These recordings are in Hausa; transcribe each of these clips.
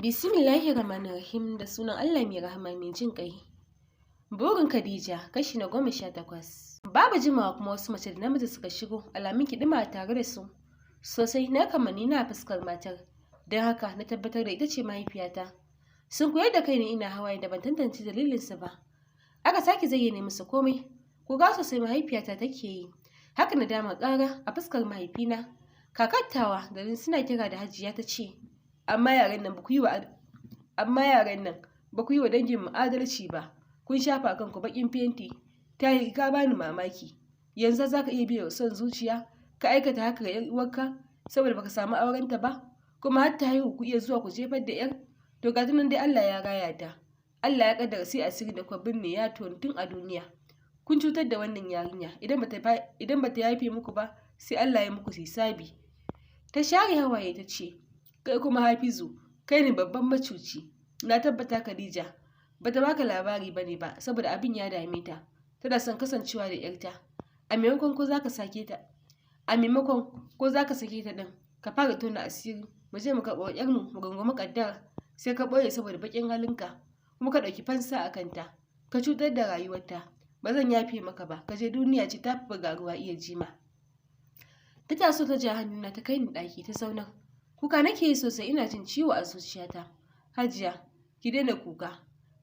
Bismillahir Rahmanir Rahim, da sunan Allah mai rahama mai jin ƙai. Burin Khadija, kashi na 18. Babu jimawa kuma wasu mace da namiji suka shigo, alamun kiɗima tare da su. Sosai na kamanni na fuskar matar, don haka na tabbatar da ita ce mahaifiyata. Sun koyar da kai ne ina hawaye da ban tantance dalilinsa ba. Aka sake zayyane musu komai, kuka sosai mahaifiyata take yi. Haka na dama ƙara a fuskar mahaifina. Kakattawa garin suna kira da Hajiya ta ce, Amma yaran nan ba ku yi wa dangin mu adalci ba. Kun shafa kanku baƙin fenti. Ta ka bani mamaki. Yanzu za ka iya biya son zuciya ka aikata haka ga 'yar uwarka saboda baka samu aurenta ba, kuma har ta haihu ku iya zuwa ku jefar da 'yar. To ga nan dai Allah ya raya ta. Allah ya kaddara sai asiri da kuka binne ya tonu tun a duniya. Kun cutar da wannan yarinya, idan bata yafe muku ba, sai Allah ya muku hisabi." Ta share hawaye ta ce, "Kai kuma Hafizu, kai ne babban macuci. Na tabbata Khadija bata baka labari bane ba saboda abin ya dame ta. Tana son kasancewa da 'yarta. A maimakon ko zaka sake ta din ka fara tona asiri, mu je mu karɓo 'yarmu mu rungumi kaddara, sai ka ɓoye saboda baƙin halinka, kuma ka ɗauki fansa a kanta, ka cutar da rayuwarta. Ba zan yafe maka ba. Ka je, duniya ce ta fi bagaruwa iya jima." Ta taso ta ja hannuna ta kai ni ɗaki ta zaunar. Kuka nake yi sosai, ina jin ciwo a zuciyata. "Hajiya, ki daina kuka,"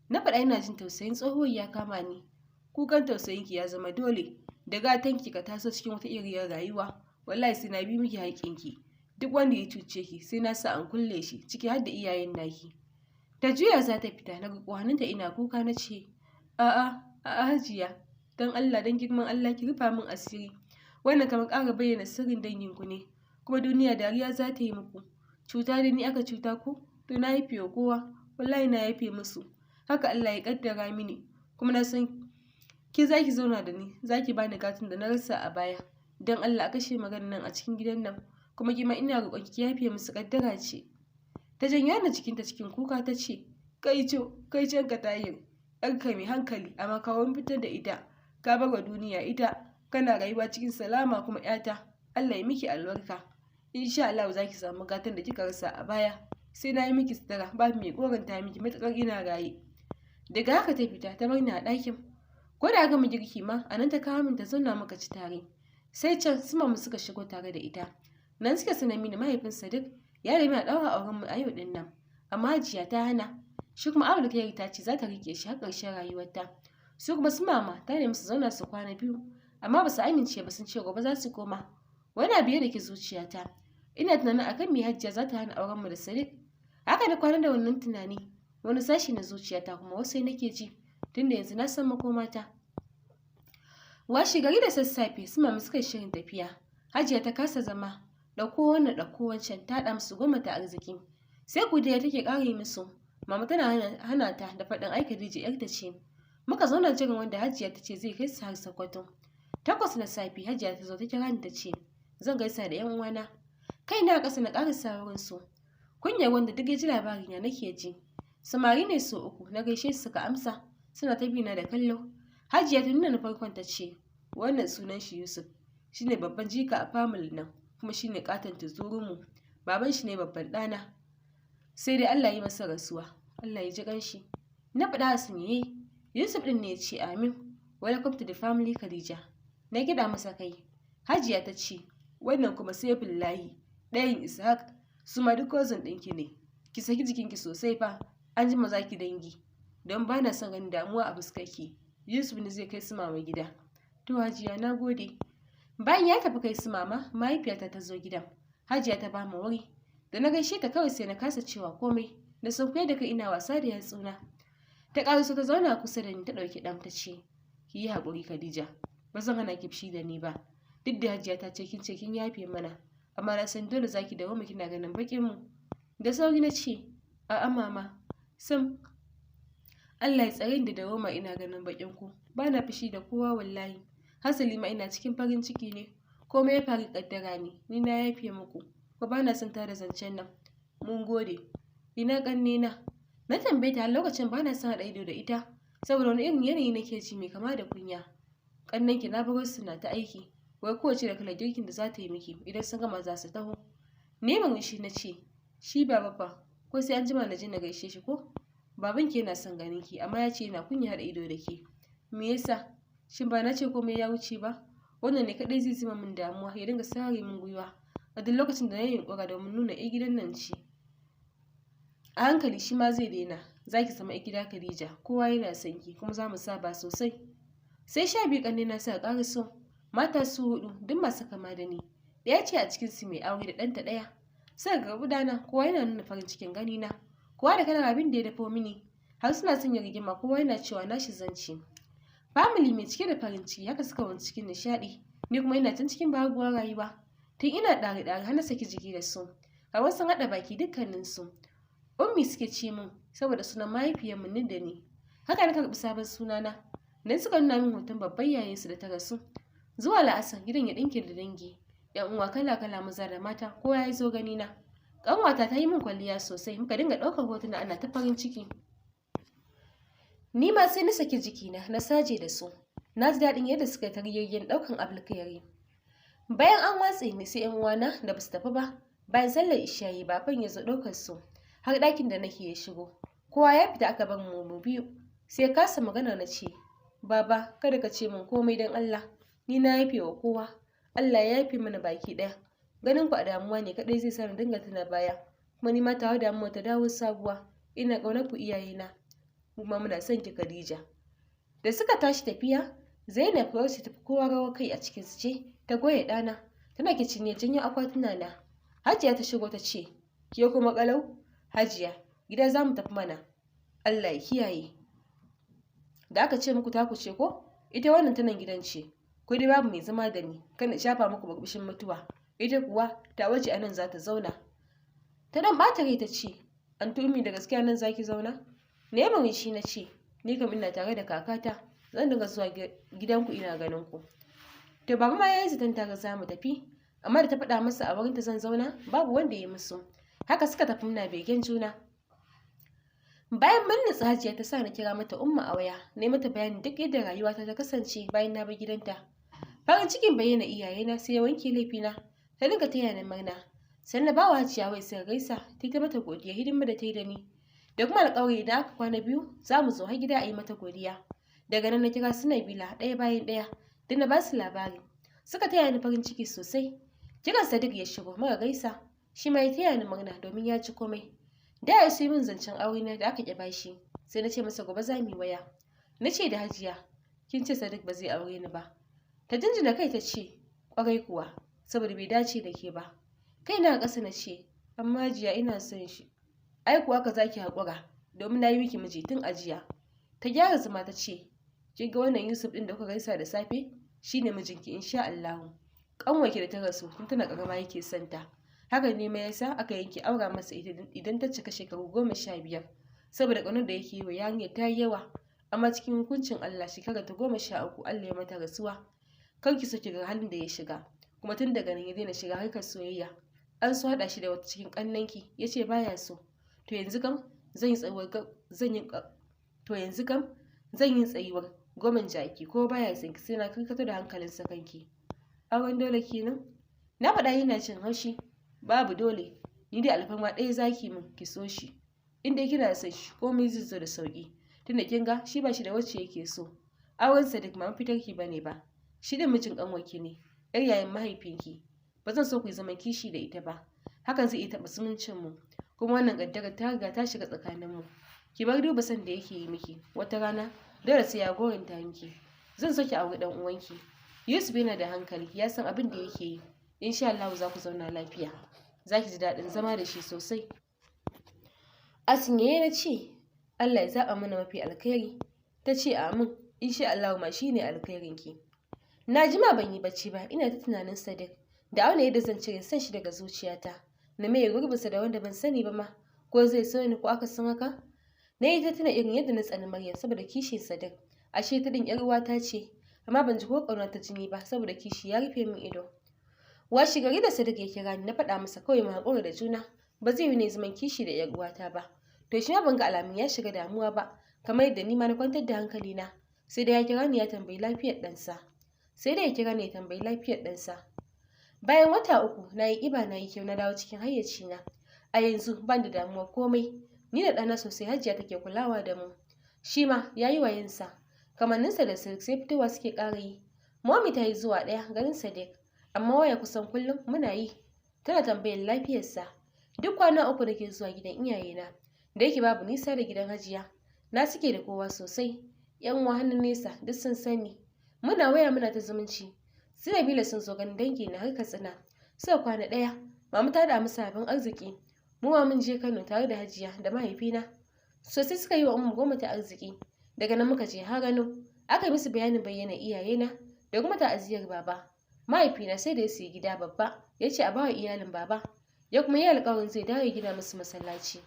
na faɗa ina jin tausayin tsohuwar ya kama ni. "Kukan tausayinki ya zama dole. Da gatanki ka taso cikin wata iriyar rayuwa. Wallahi sai na bi miki haƙƙinki. Duk wanda ya cuce ki sai na sa an kulle shi, ciki har da iyayen naki." Ta juya za ta fita, na riƙo hannunta ina kuka na ce, "A'a, a'a Hajiya, don Allah, don girman Allah, ki rufa min asiri. Wannan kamar ƙara bayyana sirrin danginku ne, kuma duniya dariya za ta yi muku. Cuta da ni aka cuta ko? To na yafe wa kowa, wallahi na yafe musu. Haka Allah ya kaddara mini, kuma na san ke za ki zauna da ni, za ki bani gatan da na rasa a baya. Don Allah a kashe maganar nan a cikin gidan nan, kuma kima ina roƙon ki yafe musu, kaddara ce." Ta janyo ni jikinta cikin kuka ta ce, "Kai co, kai can ka Tahir, ɗanka mai hankali, amma ka fitar da ita, ka bar wa duniya ita, kana rayuwa cikin salama. Kuma 'yata, Allah ya miki albarka. Insha Allah za ki samu gatan da kika rasa a baya. Sai na yi miki sutura, babu mai goranta miki matuƙar ina raye." Daga haka ta fita ta bar ni a ɗakin. Ko da gama girki ma a nan ta kawo min, ta zauna muka ci tare. Sai can su mama suka shigo tare da ita. Nan suka sanar mini mahaifin Sadiq ya nemi a ɗaura auren mu a yau ɗin nan, amma Hajiya ta hana shi. Kuma Abdul ta ce za ta riƙe shi har ƙarshen rayuwarta. Su kuma su mama ta nemi su zauna su kwana 2, amma ba su amince ba, sun ce gobe za su koma. Wani abu ya daki zuciyata. Ina tunanin akan me Hajiya za ta hana auren mu da Sadiq. Haka na kwana da wannan tunani. Wani sashi na zuciyata kuma wasu nake ji, tunda yanzu na san makomata. Washe gari da sassafe su mama suka yi shirin tafiya. Hajiya ta kasa zama. Ɗauko wannan, ɗauko wancan, ta haɗa musu goma ta arziki. Sai godiya take ƙara yi musu. Mama tana hana ta da faɗin ai Khadija ‘yarta ce. Muka zauna jiran wanda Hajiya ta ce zai kai su har Sokoto. 8 na safe Hajiya ta zo ta kira ni, ta ce zan gaisa da ‘yan uwana. Kai na ƙasa na ƙarasa wurin su. Kunyar wanda duk ya ji labari na nake ji. Samari ne su uku, na gaishe su suka amsa, suna ta bina da kallo. Hajiya ta nuna na farkon ta ce, "Wannan sunan shi Yusuf, shine babban jika a family nan, kuma shine katon tuzurunmu. Baban shi ne babban ɗana, sai dai Allah ya masa rasuwa. Allah ya ji ƙanshi," na faɗa a sanyaye. Yusuf ɗin ne ya ce, "Amin. Welcome to the family, Khadija." Na gyaɗa masa kai. Hajiya ta ce, "Wannan kuma Saifullahi, ɗayan Ishaq, su ma duk cousin ɗinki ne. Ki saki jikinki sosai fa, an jima za ki dangi, don ba na son ganin damuwa a fuskarki. Yusuf ne zai kai su mama gida." "To Hajiya, na gode." Bayan ya tafi kai su mama, mahaifiyata ta zo gidan. Hajiya ta ba mu wuri. Da na gaishe ta kawai sai na kasa cewa komai. Na sunkuyar da kai ina wasa da yatsuna. Ta ƙaraso ta zauna kusa da ni, ta ɗauki ɗan ta ce, "Ki yi haƙuri Khadija, ba zan hana ki fushi da ni ba. Duk da Hajiya ta ce kin ce kin yafe mana, amma na san dole zaki dawo mu kina ganin baƙin mu." Da sauri na ce, "A'a mama, sam, Allah ya tsare ni da dawoma ina ganin baƙin ku. Ba na fushi da kowa wallahi. Hasali ma ina cikin farin ciki ne. Komai ya faru kaddara ne. Ni na yafe muku. Ko ba na son tada zancen nan. Mun gode. Ina ƙanne na?" Na tambaye ta, lokacin ba na son haɗa ido da ita, saboda wani irin yanayi nake ji mai kama da kunya. "Ƙannenki na baro su na ta aiki. Wai kowace da kalar girkin da za ta yi miki, idan sun gama za su taho." Ni murmushi na ce, "Shi baba fa?" Ko sai an jima na je na gaishe shi ko? Babanki yana son ganin ki, amma ya ce yana kunya haɗa ido da ke. Me yasa? Shin ba na ce komai ya wuce ba? Wannan ne kaɗai zai zama min damuwa, ya dinga sare min gwiwa a duk lokacin da na yi yunƙura domin nuna 'yar gidan nan ce. A hankali shi ma zai daina. Za ki zama 'yar gida Khadija, kowa yana son ki, kuma za mu saba sosai. Sai 12 ƙannena suka ƙaraso, mata su huɗu, duk masu kama da ni. Ɗaya ce a cikinsu mai aure da ɗanta ɗaya. Suka karɓi ɗana, kowa yana nuna farin cikin ganina. Kowa da kalar abin da ya dafo mini. Har suna son yin rigima, kowa yana cewa nashi zan ci. Family mai cike da farin ciki, haka suka wani cikin nishaɗi. Ni kuma ina can cikin baguwar rayuwa. Tun ina ɗari-ɗari har na saki jiki da su. Kamar sun haɗa baki dukkaninsu. Ummi suke ce min saboda sunan mahaifiyarmu ni da ni. Haka na karɓi sabon sunana. Nan suka nuna min hoton babban yayansu da ta rasu. Zuwa la'asar gidan ya ɗinke da dangi. 'Yan uwa kala-kala, maza da mata, kowa ya zo ganina. Ƙanwata ta yi min kwalliya sosai, muka dinga ɗaukar hotuna ana ta farin ciki. Ni ma sai na saki jikina na saje da su. Na ji daɗin yadda suka yi tarayyayen ɗaukan Abdulkarim. Bayan an watse ni, sai 'yan uwana da basu tafi ba. Bayan sallar isha'i baban ya zo ɗaukar su. Har ɗakin da nake ya shigo. Kowa ya fita aka bar mu mu biyu. Sai kasa magana na ce, "Baba, kada ka ce min komai don Allah. Ni na yafe wa kowa. Allah ya yafe mana baki ɗaya. Ganin ku a damuwa ne kaɗai zai sa na dinga tuna baya. Kuma ni ma tawa damuwa ta dawo sabuwa. Ina ƙaunar ku, iyayena." "Mu ma muna son ki, Khadija." Da suka tashi tafiya, Zainab, wacce tafi kowa rawar kai a cikin su, ce ta goya ɗana. Tana kicin janyo akwatuna na. Hajiya ta shigo ta ce, "Ke kuma ƙalau?" "Hajiya, gida za mu tafi mana." "Allah ya kiyaye. Da aka ce muku taku ce ko? Ita wannan tanan gidan ce. Ko dai babu mai zama da ni, kan shafa muku burbushin mutuwa. Ita kuwa ta waje anan za ta zauna." Ta dan ɓata rai ta ce, "Anti Ummi, da gaskiya nan za ki zauna?" Na yi murmushi na ce, "Ni kam ina tare da kakata, zan dinga zuwa gidanku ina ganin ku." To, baba ma ya yi zaton tare za mu tafi, amma da ta faɗa masa a wurinta zan zauna, babu wanda ya musu. Haka suka tafi muna begen juna. Bayan mun nutsu, Hajiya ta sa na kira mata Umma a waya, na yi mata bayani duk yadda rayuwata ta kasance bayan na bar gidanta. Farin cikin bayyana iyayena sai ya wanke laifina, ta dinga taya ni murna. Sannan na bawa Hajiya wai sai gaisa, ta yi ta mata godiya hidimar da ta yi da ni. Da kuma alƙawari idan aka kwana biyu za mu zo har gida a yi mata godiya. Daga nan na kira su Nabila ɗaya bayan ɗaya, don na ba su labari. Suka taya ni farin ciki sosai. Kiran Sadiq ya shigo, muka gaisa. Shi ma ya taya ni murna domin ya ci komai. Da ya so yi min zancen aure na da aka ƙi bashi. Sai na ce masa gobe za mu yi waya. Na ce da Hajiya, "Kin ce Sadiq ba zai aure ni ba." Ta jinjina kai ta ce, "Ƙwarai kuwa, saboda bai dace da ke ba." Kai na ƙasa na ce, "Amma Hajiya, ina son shi." "Ai kuwa ka zaki haƙura, domin na yi miki miji tun ajiya." Ta gyara zama ta ce, "Kin ga wannan Yusuf ɗin da kuka gaisa da safe? Shine mijinki insha Allahu. Ƙanwarki da ta rasu tun tana ƙarama yake son ta. Hakan ne ma yasa aka yanke aura masa ita idan ta cika shekaru 15. Saboda ƙaunar da yake yi wa yarinyar ta yi yawa. Amma cikin hukuncin Allah shekara ta 13 Allah ya mata rasuwa. Kar ki so ki ga halin da ya shiga. Kuma tun daga nan ya daina shiga harkar soyayya. An so haɗa shi da wata cikin ƙannenki, ya ce baya so. To yanzu kam zan yi tsayuwar goman jaki, ko baya son ki sai na karkato da hankalinsa kanki." "Auren dole kenan?" Na faɗa yana jin haushi. "Babu dole, ni dai alfarma ɗaya zaki min, ki so shi. In dai kina son shi, komai zai zo da sauƙi. Tunda kin ga shi ba shi da wacce yake so. Auren Sadiq ba mafitarki bane ba. Shi din mijin ƙanwarki ne, 'yar yayan mahaifinki. Ba zan so ku yi zaman kishi da ita ba. Hakan zai iya taɓa zumuncin mu. Kuma wannan ƙaddarar ta riga ta shiga tsakaninmu. Ki bar duba son da yake yi miki. Wata rana dole sai ya goranta miki. Zan so ki auri ɗan uwanki. Yusuf yana da hankali, ya san abin da yake yi. Insha Allah za ku zauna lafiya. Za ki ji daɗin zama da shi sosai." A sanyaye na ce, "Allah ya zaɓa mana mafi alkhairi." Ta ce, "Amin, insha Allah ma shi ne alkhairinki." Na jima ban yi bacci ba, ina ta tunanin Sadiq. Da auna yadda zan cire son shi daga zuciyata. Na maye gurbinsa da wanda ban sani ba ma, ko zai so ni ko akasin haka. Na yi ta tuna irin yadda na tsani Maryam saboda kishin Sadiq. Ashe ta ɗin 'yar uwata ce, amma ban ji ko ƙauna ta jini ba saboda kishi ya rufe min ido. Washi gari da Sadiq ya kira ni, na faɗa masa kawai mu haƙura da juna. Ba zai yi ne zaman kishi da 'yar uwata ba. To shi ma ban ga alamun ya shiga damuwa ba, kamar yadda ni ma na kwantar da hankalina. Sai dai ya kira ni ya tambayi lafiyar ɗansa. Sai dai ya kira ni ya tambayi lafiyar ɗansa. Bayan wata 3 na yi ƙiba, na yi kyau, na dawo cikin hayyacina. A yanzu ban da damuwa komai. Ni da ɗana sosai Hajiya take kulawa da mu. Shi ma ya yi wayonsa. Kamanninsa da Sadiq sai fitowa suke ƙara yi. Momi ta yi zuwa ɗaya ganin Sadiq, amma waya kusan kullum muna yi. Tana tambayar lafiyarsa. Duk kwana 3 nake zuwa gidan iyayena. Da yake babu nisa da gidan Hajiya. Na suke da kowa sosai. 'Yan uwa hannun nesa duk sun sani. Muna waya muna ta zumunci. Su Nabila sun zo ganin dangi na har Katsina. Suka kwana ɗaya. Mama ta da musu abin arziki. Mu ma mun je Kano tare da Hajiya da mahaifina. Sosai suka yi wa Ummu goma ta arziki. Daga nan muka je har Kano. Aka yi musu bayanin bayyana iyayena da kuma ta'aziyar baba. Mahaifina sai da ya sayi gida babba, ya ce a bawa iyalin baba. Ya kuma yi alƙawarin zai dawo ya gina musu masallaci.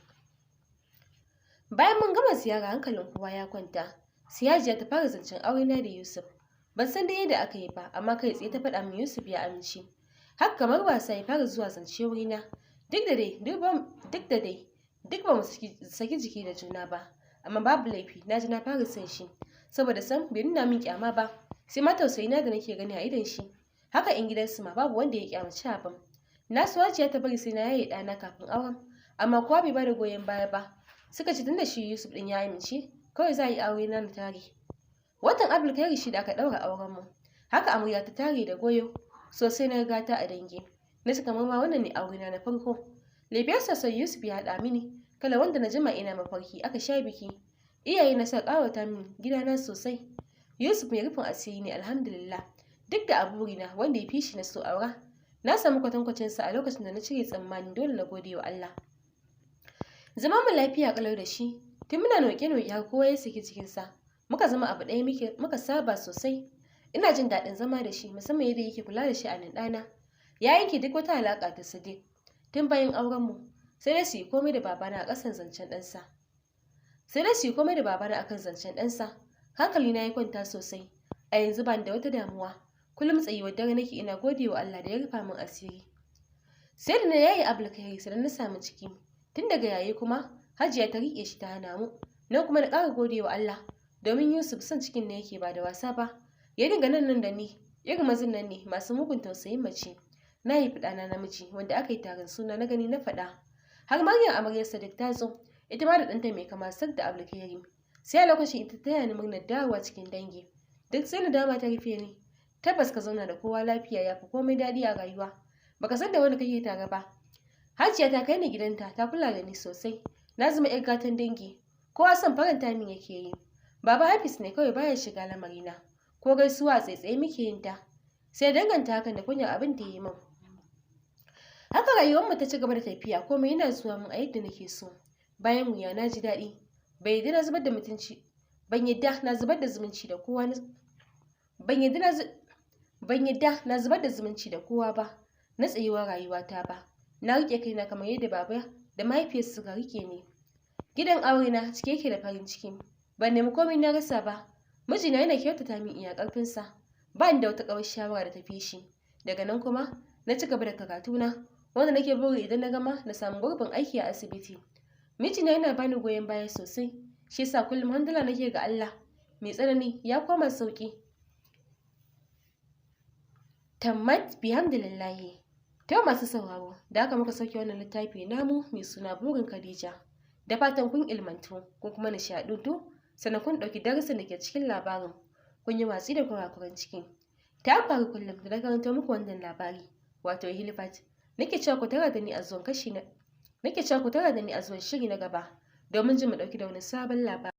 Bayan mun gama ziyara, hankalin kowa ya kwanta. Sai Hajiya ta fara zancen aurena da Yusuf. Ban san dai yadda aka yi ba, amma kai tsaye ta faɗa min Yusuf ya amince. Haka kamar wasa ya fara zuwa zance wurina. Duk da dai duk ba mu saki jiki da juna ba, amma babu laifi na ji na fara son shi. Saboda sam bai nuna min kyama ba, sai ma tausayi na da nake gani a idon shi. Haka in gidansu ma babu wanda ya kyamaci abin. Na so Hajiya ta bari sai na yaye ɗana kafin auren, amma kowa bai bada goyon baya ba. Suka ce tunda shi Yusuf ɗin ya amince, kawai za a yi aure na tare. Watan Abdulkairi shi da aka ɗaura auren mu. Haka amarya ta tare da goyo, sosai na gata a dangi. Na ji kamar ma wannan ne aurena na farko. Lefe sosai Yusuf ya haɗa mini, kala wanda na jima ina mafarki, aka sha biki. Iyaye na suka ƙawata min gidana sosai. Yusuf mai rufin asiri ne, alhamdulillah. Duk da a burina wanda ya fi shi na so aura. Na samu kwatankwacin sa a lokacin da na cire tsammani, dole na gode wa Allah. Zama mu lafiya kalau da shi, tun muna noke-noke har kowa ya saki jikinsa. Muka zama abu ɗaya muke, muka saba sosai. Ina jin daɗin zama da shi, musamman yadda yake kula da sha'anin ɗana. Ya yanke duk wata alaƙa da Sadiq. Tun bayan aurenmu, sai dai su yi komai da babana a ƙasan zancen ɗansa. Sai dai su yi komai da babana akan zancen ɗansa. Hankalina ya kwanta sosai. A yanzu ban da wata damuwa. Kullum tsayuwar dare nake ina gode wa Allah da ya rufa min asiri. Sai da na yaye Abdulkairi sannan na samu ciki. Tun daga yaye kuma Hajiya ta riƙe shi ta hana mu. Nan kuma na ƙara gode wa Allah, domin Yusuf son cikin ne yake ba da wasa ba. Ya dinga nan nan da ni, irin mazan nan ne masu mugun tausayin mace. Na haifi ɗana namiji wanda aka yi taron suna na gani na faɗa. Har Maryam amaryar Sadiq ta zo, ita ma da ɗanta mai kama sak da Abdulkarim. Sai a lokacin ita ta taya ni murnar dawowa cikin dangi. Duk sai nadama ta rufe ni. Tabbas ka zauna da kowa lafiya ya fi komai daɗi a rayuwa. Baka san da wanda kake tare ba. Hajiya ta kai ni gidanta, ta kula da ni sosai. Na zama 'yar gatan dangi. Kowa son faranta min yake yi. Baba Hafiz ne kawai baya shiga lamarina. Ko gaisuwa a tsaitsaye muke yin ta. Sai danganta hakan da kunyar abin da ya yi min. Haka rayuwarmu ta ci gaba da tafiya, komai yana zuwa min a yadda nake so. Bayan wuya na ji daɗi. Bai yadda na zubar da mutunci ban yadda na zubar da zumunci da kowa ban yadda na zubar da zumunci da kowa ba na tsayuwar rayuwata ba. Na riƙe kaina kamar yadda baba da mahaifiyarsa suka riƙe ni. Gidan aurena cike yake da farin ciki. Ban nemi komai na rasa ba. Mijina yana kyautata min iya ƙarfinsa. Ba ni da wata ƙawar shawara da ta fi shi. Daga nan kuma na ci gaba da karatuna, wanda nake buri idan na gama na samu gurbin aiki a asibiti. Mijina yana bani goyon baya sosai, shi yasa kullum hamdala nake ga Allah. Mai tsanani ya koma sauƙi. Tammat bihamdillahi. To masu sauraro, da haka muka sauke wannan littafi namu mai suna Burin Khadija. Da fatan kun ilmantu, kun kuma nishaɗantu, sannan kun ɗauki darasin da ke cikin labarin, kun yi watsi da kurakuran ciki. Ta faru kullum da na karanto muku wannan labari, wato Hilfat. Nake cewa ku tara da ni a zuwan shiri na gaba domin jin mu ɗauki da wani sabon labari.